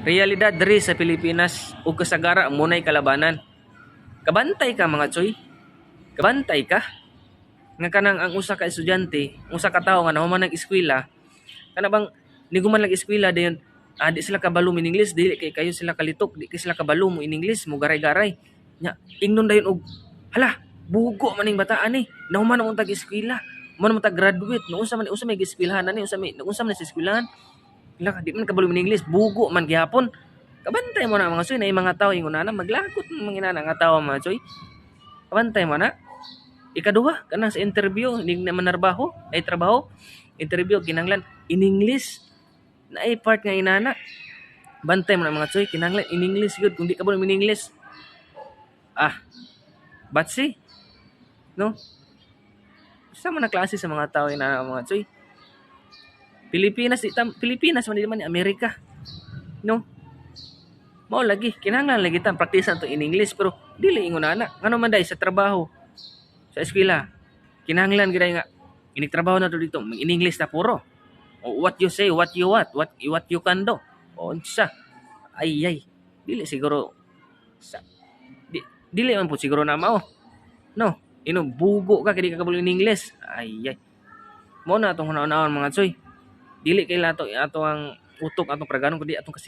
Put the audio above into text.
Realidad diri sa Pilipinas ug kasagara munay kalabanan. Kabantay ka, mga tsoy. Kabantay ka. Nga kanang ang usa ka estudyante, usa ka tawo nga nahuman nag eskwela, kana bang niguman lang eskwela dayon, di sila kabalo in English, dili kay kayo sila kalitok, di kay sila kabalo mo in English, mo garay-garay. Nya, ingnon dayon og, "Hala, bugo man ning bataan ni. Nahuman na tag eskwela. Human mo tag graduate, no unsa man, unsa may eskwelahan ani, unsa man sa eskwelahan? Hala, di man kabalo in English, bugo man gihapon." Kabantay mo na, mga soy, na mga tao ingon na maglagot mga inana nga tao, mga soy. Kabantay mo na. Ikaduha, kanang sa interview, hindi naman narbaho, ay trabaho, interview, kinanglan, in English, na ay part nga inana. Bantay mo na, mga tsoy, kinanglan, in English gud, kung di ka ba in English, batsi, no? Sa man na klase sa mga tao inana, mga tsoy. Pilipinas, di tam, Pilipinas man, di man ni Amerika. No? Mao lagi, kinahanglan lagi ta praktisan to in English, pero dili ingon ana. Ngano man day sa trabaho, sa eskwela, kinahanglan gid nga inig trabaho na to dito, in English na puro. O, what you say, what you what, what you can do. O unsa. Ay ay, dili siguro sa dili man po siguro na mao. No, ino bugo ka kay di ka kabalo in English. Ay ay. Mao na atong hunaon mga tsoy. Dili kay lato ato ang utok atong praganon kundi atong kasing